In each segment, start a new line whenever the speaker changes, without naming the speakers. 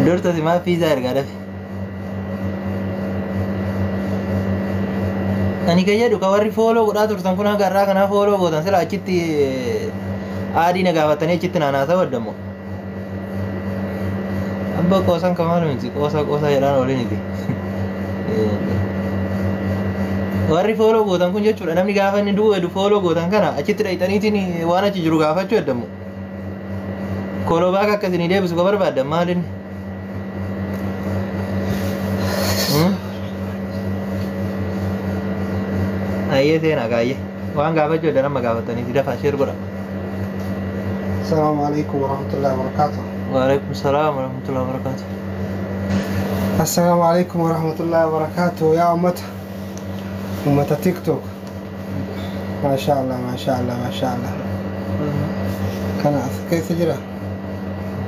Durta si maaf fiizaa ergaa dafe. Ani kan jedhu ka warri follow godhaa turtan kun haga irraa kanaa follow gootan sila achitti aadii na gaafatanii achitti naanaa ta'u addammoo. Abba qoosan ka maal miti qoosa qoosa jedhaan ooliniti. Warri follow gootan kun jechuudha namni gaafa inni du'u edu follow gootan kana achitti dhayxaniitiin waan achi jiru gaafachuu eddammoo. Kolobaa akka isinii deebisu ka barbaaddan maal inni? Ayyee seenaa kaayyee. Waan gaafachuu eddan amma gaafataniiti dafaa share godha.
السلام عليكم ورحمة الله وبركاته.
وعليكم السلام ورحمة الله وبركاته.
السلام عليكم ورحمة الله وبركاته يا أمة أمة تيك توك. ما شاء الله ما شاء الله ما شاء الله. كان كيف جرى؟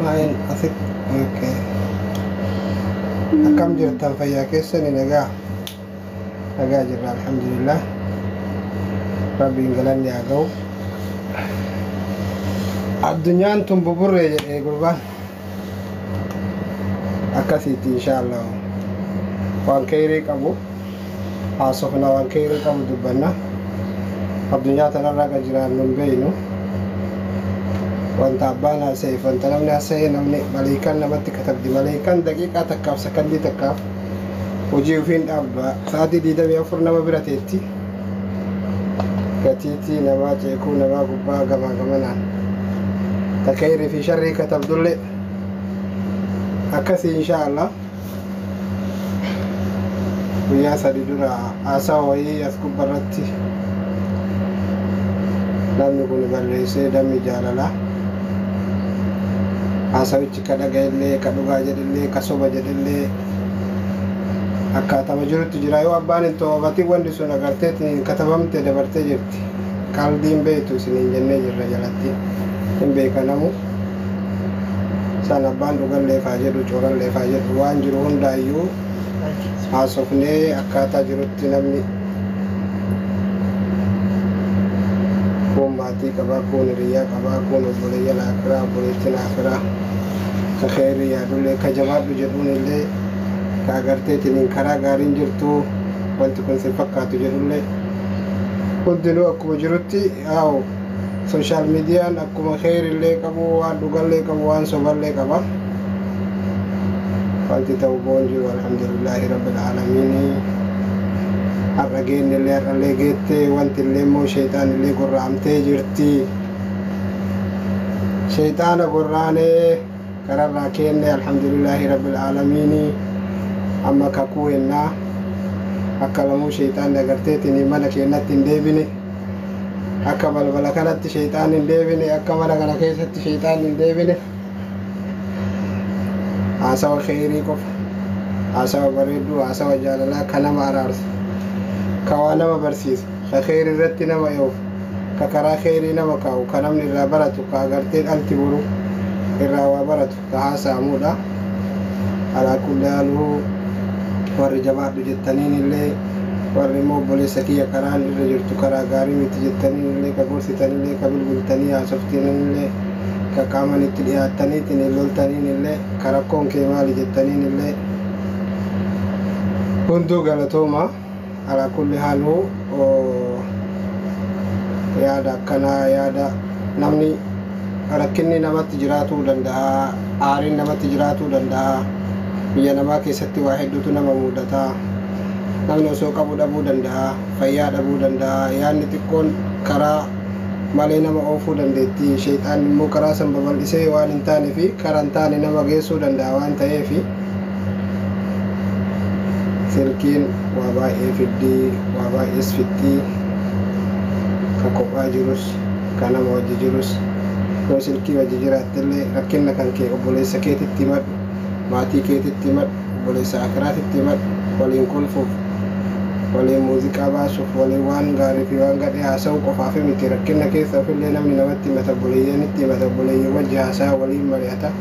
ما أثق okay. Akkam jirtan fayyaa keessani nagaa nagaa jirra alhamdulillah rabbiin galanni haa ga'u. Addunyaan tun buburree jedhee gurbaan akkasiitti insha Allah waan kayrii qabu haasofna waan kayrii qabu dubbanna. Addunyaa tanarraa kan jiraannu hin beeynu wanta abbaan haasa'eef wanta namni haasa'e namni maleekaan namatti katabdi maleekaan daqiiqaa takkaaf sakandii takkaaf hojii ofiin dhaabdu sa'aatii 24 nama bira teetti gatiitii namaa ceekuu namaa gubbaa gamaa gamanaan takayrii fi sharrii katabdullee akkasii insha Allah. Guyyaa sadi dura haasaa wayii as gubbarratti namni kun barreessee dammi jaalalaa haasawichi ka dhaga'ellee ka dhugaa jedhellee ka soba jedhellee akkaatama jirutti jira yoo abbaan hin toobatin wanti sun agarteetiin katabamte dabartee jirti qaldiin beektu isiniin jennee jirra jalatti hin beekanamu san abbaan dhugallee faa jedhu coorallee faa jedhu waan jiru hundaayyuu haasofnee akkaataa jirutti namni kun maatii qabaa kun hiriyyaa qabaa kun obboleeyyan akiraa obboleettiin akiraa ka kheyrii yaadullee ka jabaadhu jedhuun illee ka agarteetiin karaa gaariin jirtu wanti kun sin fakkaatu jedhullee hundinuu akkuma jirutti haa social miidiyaan akkuma kheyrillee qabu waan dhugallee qabu waan soballee qaba. Wanti ta'u boon jiru alhamdulillaahi rabbil aalamiin har'a geennillee har'allee geette wanti illee immoo sheexaan illee gorra'amtee jirti. Sheexaana gorraanee kararraa kenne alhamdulillaahi rabbil aalamiin amma kakuu hennaa akka lamuu sheexaanni agarteetiin mana keenyatti hin deebine akka balbala kanatti sheexaanni hin deebine akka mana kana keessatti sheexaanni hin deebine haasawa kheyrii qofa haasawa bareedduu haasawa jaalalaa ka nama araarsu ka waa nama barsiisu ka kheyrii irratti nama eeguuf ka karaa kheyrii nama kaa'u ka namni irraa baratu ka agartee dhalti buru irraa waa baratu ka haasa'amuudha. Alaa kulli haaluu warri jabaadhu jettaniin illee warri immoo obboleessa kiyya karaan irra jirtu karaa gaarii miti jettaniin illee ka gorsitanillee ka bilbiltanii haasoftaniin illee ka qaaman itti dhiyaattaniitiin hin loltaniin illee ka rakkoon kee maali jettaniin illee hunduu galatooma. Alaa kulli haaluu yaada akkanaa yaada namni rakkinni namatti jiraatuu danda'a aariin namatti jiraatuu danda'a biyya namaa keessatti waa hedduutu nama mudata namni osoo qabu dhabuu danda'a fayyaa dhabuu danda'a yaadni xiqqoon karaa malee nama oofuu dandeetti sheexaan immoo karaa san babal'isee waan hin taane fi karaa hin taane nama geessuu danda'a waan ta'eef silkiin waa baay'ee fiddii waa baay'ees fixxii ka kophaa jirus ka nama wajji jirus yoo silkii wajji jiraattellee rakkinna kan kee obboleessa keetitti himadhu maatii keetitti himadhu obboleessa akiraatitti himadhu waliin kolfuuf waliin muuziqaa baasuuf waliin waan gaarii fi waan gadhee haasa'uu qofaaf miti rakkinna keessa ofillee namni namatti himata obboleeyyanitti himata obboleeyyan wajji haasa'a waliin mari'ata.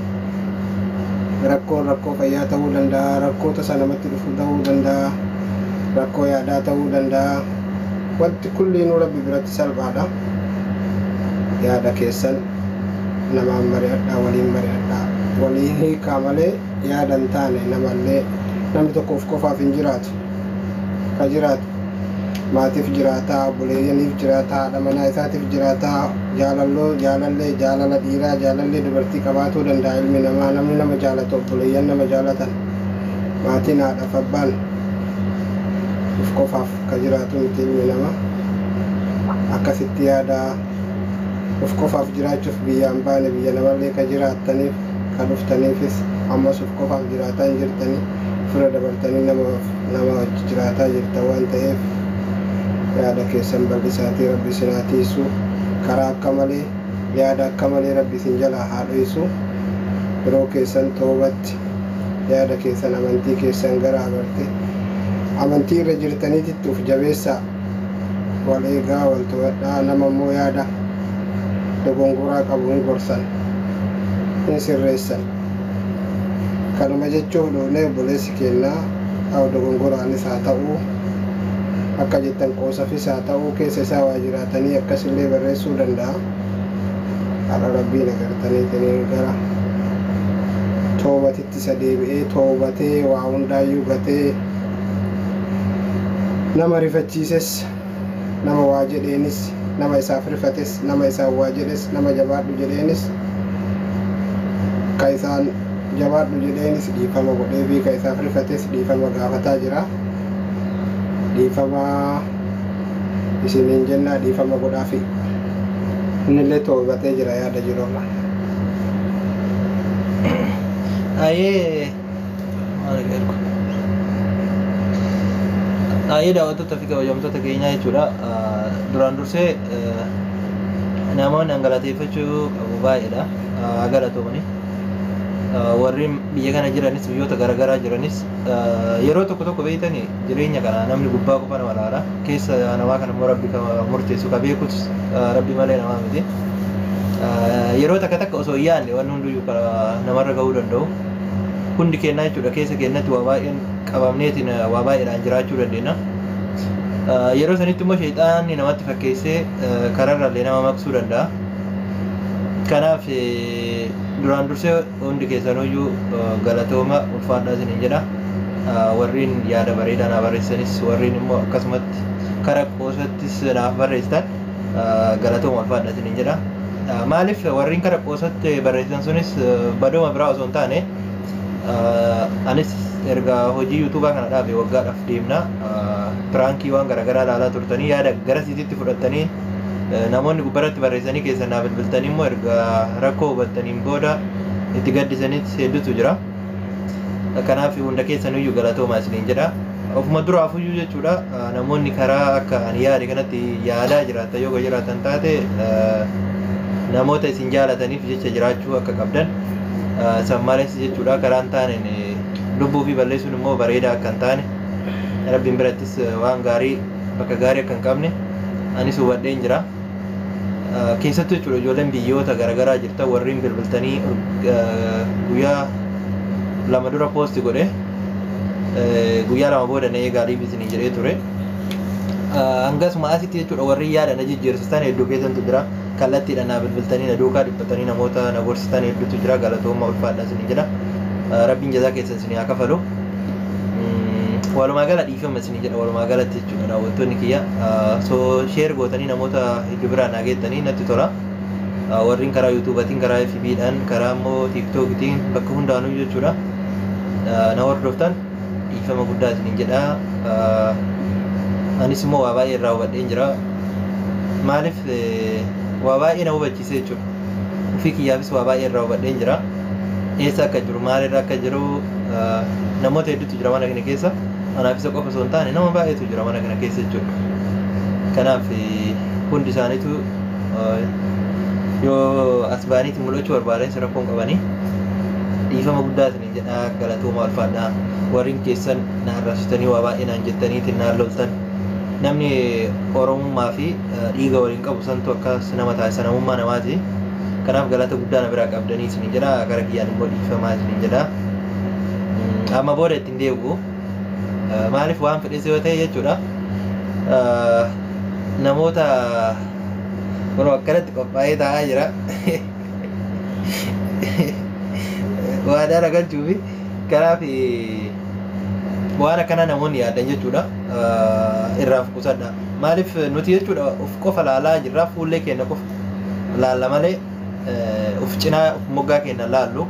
Rakkoon rakkoo fayyaa ta'uu danda'a rakkoo tasa namatti dhufu ta'uu danda'a rakkoo yaadaa ta'uu danda'a wanti kulliinuu rabbi biratti salphaadha. Yaada keessan namaan mari'adhaa waliin mari'adhaa Waliin hiikaa malee yaada hin taane namallee namni tokko of qofaaf hin jiraatu. Ka jiraatu maatiif jiraataa, obboleeyyaniif jiraataa, haadha manaa isaatiif jiraataa, jaalalloo jaalallee jaalala dhiiraa jaalallee dubartii qabaatuu danda'a ilmi namaa. Namni nama jaalatu, obboleeyyan nama jaalatan, maatiin haadhaaf abbaan of qofaaf ka jiraatu miti ilmi namaa. Akkasitti yaada of qofaaf jiraachuuf biyyaan baane, biyya namallee ka jiraattaniif ka dhuftaniifis ammas of qofaaf jiraataa hin jirtanii, fira dabartanii nama wajji jiraataa jirtan waan ta'eef yaada keessan bal'isaatii Rabbi isin haa tiisu. Karaa akka malee yaada akka malee Rabbi isin jalaa haa dhoysu. Yeroo keessan toobatti yaada keessan amantii keessan gara abarte amantii irra jirtaniititti uf jabeessaa, wal eegaa, wal to'adhaa. Nama immoo yaada dogongoraa qabu hin gorsan, hin sirreessan. Kanuma jechuuf dhufnee. Obboleessi kennaa haa dogongoraanis haa ta'uu, akka jettan qoosafis haa ta'uu, keessa isaa waa jiraatanii akkasillee barreessuu danda'a. Har'a Rabbiin agartaniitiin gara toobatitti isa deebi'ee toobatee waa hundaayyuu gatee nama rifachiises, nama waa jedheenis, nama isaaf rifates, nama isaan waa jedhes, nama jabaadhu jedheenis, ka isaan jabaadhu jedheenis dhiifama godhee fi ka isaaf rifates dhiifama gaafataa jira. Dhiifama isiniin jennaa, dhiifama godhaafi. Innillee toobatee jira yaada jirurra.
Ayee maal ergu? Ayee daawwattoota fi kabajamtoota keenyaa jechuudha. Duraan dursee namoonni an galateeffachuu qabu baay'eedha. Haa galatoomani. Warri biyya kana jiranis biyyoota garaagaraa jiranis yeroo tokko tokko beektanii jireenya kana namni gubbaa qofa nama laala. Keessa namaa kana immoo Rabbi murteessu ka beekus Rabbi malee namaa miti. Yeroo takka takka osoo hin yaadne wanni hunduyyuu namarra gahuu danda'u. Hundi kennaa jechuudha, keessa kennatti waa baay'een qabamneetiin waa baay'eedhaan jiraachuu dandeenya. Yeroo sanitti immoo sheexaanni namatti fakkeessee kararraallee nama maqsuu danda'a. Kanaaf duraan dursee hundi keessanuyyuu galatooma, ulfaadhaa isiniin jedha. Warreen yaada bareedaa naa barreessanis, warreen immoo akkasumatti kara qoosattis naaf barreessitan, galatooma, ulfaadhaa isiniin jedha. Maaliif warreen kara qoosatti barreessan sunis badooma biraa osoo hin taane, anis erga hojii yuutuubaa kana dhaabe waggaadhaaf deemna. Prankii waan garaagaraa ilaalaa turtanii yaada gara siititti fudhattanii namoonni gubbaratti barreessanii keessan naa bilbiltanii immoo erga rakkoo hubattaniin booda itti gaddisanitti hedduutu jira. Kanaaf hunda keessaniyyuu galatoomaa isiniin jedha. Ofuma duraafuyyuu jechuudha, namoonni karaa akka ani yaade kanatti yaadaa jiraatan yoo jiraatan taate, namoota isin jaalataniif jecha jiraachuu akka qabdan, san malees jechuudha karaan taaneen lubbuu fi balleessuun immoo bareedaa akka hin taane, Rabbiin birattis waan gaarii bakka gaarii akka hin qabne anis hubadheen jira. Keessattuu jechuudha ijoolleen biyyoota garaagaraa jirtan warreen bilbiltanii guyyaa 2 dura post godhe, guyyaa 2 booda na eegaa live isiniin jedhee ture. Hangasuma asitti jechuudha warri yaada na jijjiirsitan hedduu keessantu jira. Kallattiidhaan na bilbiltanii na duukaa dhiphatanii namoota na gorsitan hedduutu jira. Galatooma, ulfaadhaa isiniin jedha. Rabbiin jazaa keessan isinii haa kafalu. Walumaa gala dhiifama isinii jedha walumaa galatti jechuudha daawwattoonni kiyya. So share gootanii namoota hedduu biraan naa geettanii natti tola. Warreen karaa yuutuubatiin, karaa FB'dhaan, karaa immoo tiiktookitiin bakka hundaanuu jechuudha na hordoftan dhiifama guddaa isiniin jedha. Anis immoo waa baay'ee irraa hubadheen jira. Maaliif waa baay'ee na hubachiise jechuudha. Ofii kiyyaafis waa baay'ee irraa hubadheen jira. Eessa akka jiru, maalirra akka jiru, namoota hedduutu jira mana kana keessa. Anaaf isa qofa osoo hin taane nama baay'eetu jira mana kana keessa jechuudha. Kanaaf hundi isaaniitu yoo as ba'aniiti mul'achuu barbaadan rakkoon qabanii dhiifama guddaa isiniin jedha. Galatooma, ulfaadhaa. Warreen keessan na arrabsitanii waa baay'ee naan jettaniitiin naan loltan, namni oromummaa fi dhiiga waliin qabu santu akkas nama taasisa, namummaa namaati. Kanaaf galata guddaa na biraa qabdanii isiniin jedha. Gara kiyyaan immoo dhiifamaa isiniin jedha. Amma booda ittiin deebi'u. Maaliif waan fedhes yoo ta'e jechuudha, namoota kun akkanatti qophaa'ee taa'aa jira. Waadaa na galchuufi. Kanaaf waan akkana namoonni yaadan jechuudha irraa of qusadha. Maaliif nuti jechuudha of qofa laalaa jirra, fuullee keenya qofa laalla malee of cinaa of moggaa keenya laallu.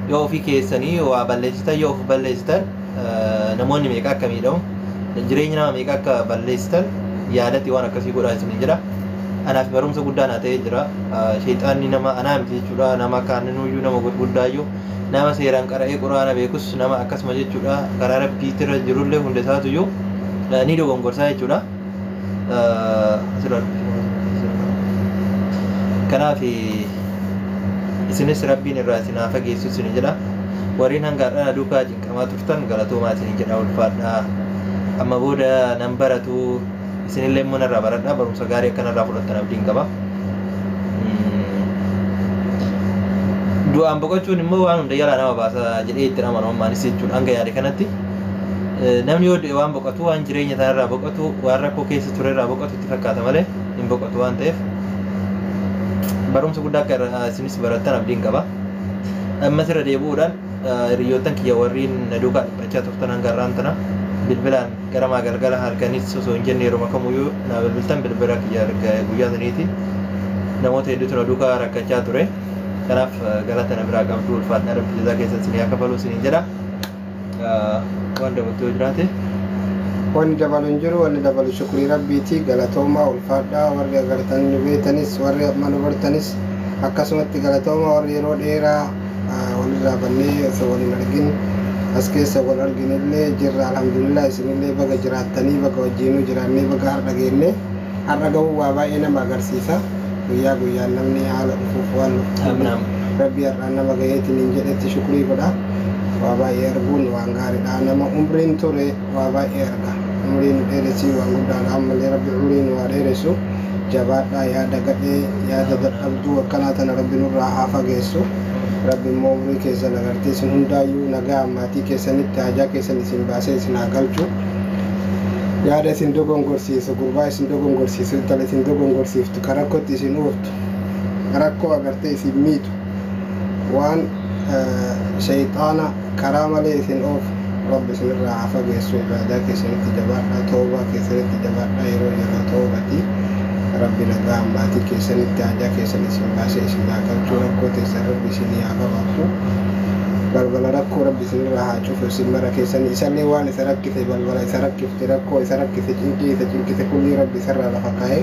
Yoo ofii keessanii waa balleessitan, yoo of balleessitan, namoonni meeqa akka miidhamu, jireenya nama meeqa akka balleessitan yaadatti waan akkasii godhaa isin jira. Anaaf barumsa guddaa naa ta'ee jira. Sheexaanni nama anaa miti jechuudha, nama kaaninuyyuu, nama gurguddaayyuu, nama seeraan qara'ee quraana beekus, nama akkasuma jechuudha karaa rabbiitirra jirullee hunda isaatuyyuu ni dogongorsaa jechuudha. Kanaaf isinis rabbiin irraa isin haa fageessu isin jedha. Warreen hanga har'aa duukaa cinqamaa turtan galatoomaa isin jedha, ulfaadhaa. Amma booda nan baratu, isinillee immoo narraa baradhaa, barumsa gaarii akkanarraa fudhattan abdiin qaba. Du'aan boqochuun immoo waan hunda jalaa nama baasa jedhee itti amanu ammaanis jechuudha hanga yaade kanatti. Namni yoo du'e waan boqotu, waan jireenya isaarraa boqotu, waan rakkoo keessa turerraa boqotu itti fakkaata malee hin boqotu waan ta'eef barumsa guddaa akka isinis barattan abdiin qaba. Ammas irra deebi'uudhaan hiriyoottan kiyya warriin na duukaa dhiphachaa turtan hanga har'aan tana bilbilaan garamaa galgala halkanis osoo hin jenne yeroo kamuyyuu na bilbiltan, bilbila kiyya guyyaa saniiti namoota hedduutu na duukaa rakkachaa ture. Kanaaf galata na biraa qabdu, ulfaadhaa, rabbi jazaa keessan isinii akka kafalu isiniin jedha. Waan dabaltu yoo jiraate.
Wanni dabalu hin jiru, wanni dabalu shukrii rabbiiti, galatoomaa, ulfaadhaa, warri agartan nu beektanis, warri amma nu bartanis akkasumatti galatoomaa, warri yeroo dheeraa walirraa bannee osoo wal hin argin as keessa wal arginillee jirra, alhamdulillah, isinillee baga jiraattanii, baga wajjiinuu jiraannee, baga har'a geenne. Har'a gahuu waa baay'ee nama agarsiisa. Guyyaa guyyaan namni haala dhufuuf waan rabbi har'aan nama gaheetiin hin jedhetti shukrii godha. Waa baay'ee arguun waan gaariidha. Nama umriin ture waa baay'ee arga. Umriin dheeressi waan guddaadha. Ammallee rabbi umriin waa dheeressu. Jabaadhaa, yaada gadhee, yaada dadhabduu akkanaa tana rabbi nurraa haa fageessu. Rabbi immoo umrii keessan agartee isin hundaayyuu nagaa maatii keessanitti hajaa keessan isin baasee isin haa galchu. Yaada isin dogongorsiisu, gurbaa isin dogongorsiisu, intala isin dogongorsiiftu, ka rakkootti isin ooftu, rakkoo agartee isin miitu, waan shayxaana karaa malee isin oofu rabbi isinirraa haa fageessu. Ibaadaa keessanitti jabaadhaa, toobaa keessanitti jabaadhaa, yeroo yeroo toobati. Rabbi nagaa maatii keessanitti hajaa keessan isin baasee isin haa galchu, rakkoo teessan rabbi isinii haa gabaabsu. Balbala rakkoo rabbi isinirraa haa cufu isin mara keessan, isallee waan isa rakkise, balbala isa rakkifte, rakkoo isa rakkise, cinqii isa cinqise kullii rabbi isarraa lafa kaa'ee,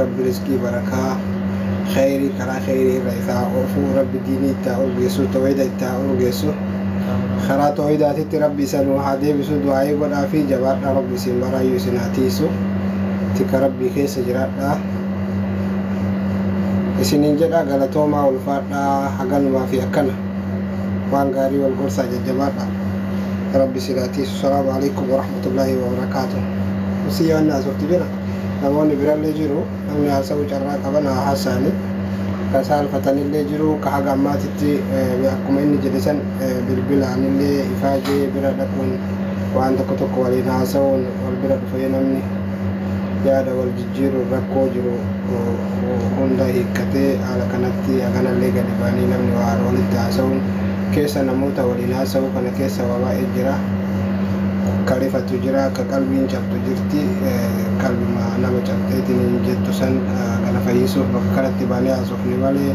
rabbi riskii barakaa khayrii karaa khayrii irra isaa oofuu, rabbi diinii itti haa urgeessu, tawhida itti haa urgeessu, karaa tawhidaatitti rabbi isa nu haa deebisu. Du'aayii godhaa fi jabaadhaa, rabbi isin maraayyuu isin haa tiisu, tika rabbii keessa jiraadhaa isinin jedha. Galatoomaa, ulfaadhaa, haganumaa fi akkana waan gaarii wal gorsaa, jajjabaadha, rabbi isin haa tiisu. Salaamu alaikum warahmatullaahi wabarakaatu. Usii waan haasoftu jira, namoonni birallee jiru, namni haasa'uu carraa qaban haa haasa'ani. Ka saalfatanillee jiru, ka haga ammaatitti akkuma inni jedhe san bilbilaanillee ifaajee bira dhaquun waan tokko tokko waliin haasa'uun wal bira dhufee namni yaada wal jijjiiruun rakkoo jiru hunda hiikkatee haala kanatti haganallee gadi ba'anii namni waa walitti haasa'uun keessa namoota waliin haasa'uu kana keessa waa baay'ee jira. Ka rifatu jira, ka qalbiin cabtu jirti, qalbima nama cabxeetiin hin jettu san kana fayyisuuf bakka kanatti baanee haasofne malee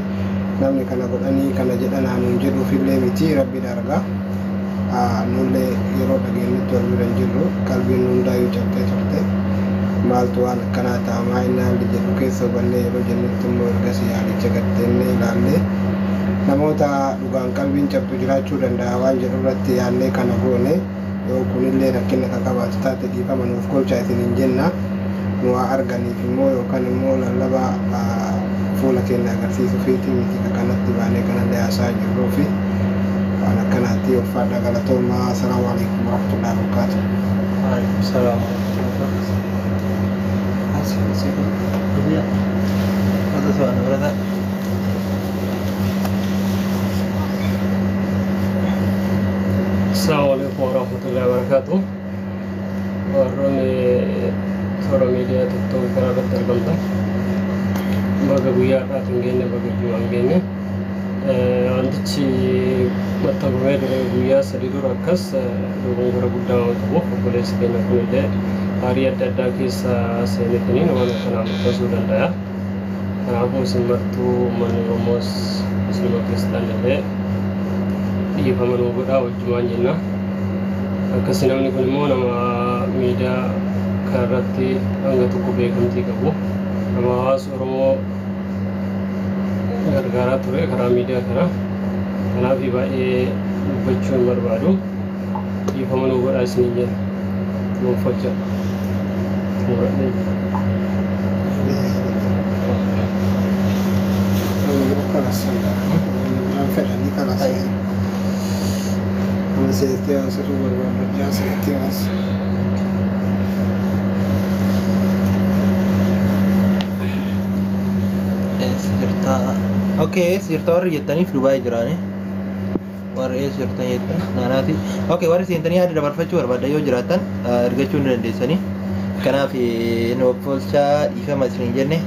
namni kana godhanii kana jedhan hanuun jedhuufillee miti, rabbiin arga. Nullee yeroo dhageenyutti wal bira hin jirru, qalbiin hundaayyuu cabxee turte. Maaltu waan akkanaa ta'a, maa inni haalli jedhu keessa hubannee yeroo jennutti immoo ergasii haalicha gaddeennee ilaallee namoota dhugaan qalbiin cabtu jiraachuu danda'a waan jedhu irratti yaannee kana goone. Yoo kunillee rakkina ka qabaatu taate dhiifama nuuf kolchaa isiniin jenna. Nu haa arganiif immoo yookaan immoo lallaba fuula keenya agarsiisuufiiti miti ka kanatti baanee kanallee haasaa jirruu fi waan akkanaatti. Ulfaadha, galatoomaa. Asalaamu alaikum warahmatullahi wabarakaatuh.
Waalaikum salaam. Iya. Atau soal berapa?
Assalamu alaikum warahmatullahi wabarakatuh. Warroonni toora miidiyaa TikTok kana irratti argamtan, baga guyyaa har'aatiin geenne, baga jimaan geenne. Wantichi maxxanfamee dura guyyaa 3 dura akkas dogongora guddaa waan qabuuf obboleessi keenya kunillee aarii adda addaa keessa seenetiniin waan akkanaa maxxansuu danda'a. Kanaafuu isin martuu uummanni Oromoos Musliima Kiristaanillee dhiifama nuu godhaa wajjumaan jenna. Akkasi namni kun immoo nama miidiyaa kanarratti hanga tokko beekamtii qabu. Nama hawaasa Oromoo gargaaraa ture karaa miidiyaa kana. Kanaaf baay'ee dubbachuu hin barbaadu. Dhiifama nuu godhaa isiniin jenna. Nuuf hojjedha. Xumuradhee.
Waan fedhanii kanas nama seettee haasa'uu barbaadu jaa seettee haasa.
Eessa jirtaa? Okay, eessa jirtaa warri jettaniif Dubaay jiraani. Warri eessa jirtan jettan naanaati. Okay, warri seentanii yaada dabarfachuu barbaaddan yoo jiraattan ergachuu ni dandeessanii. Kanaaf nu obbolchaa dhiifama isiniin jenne.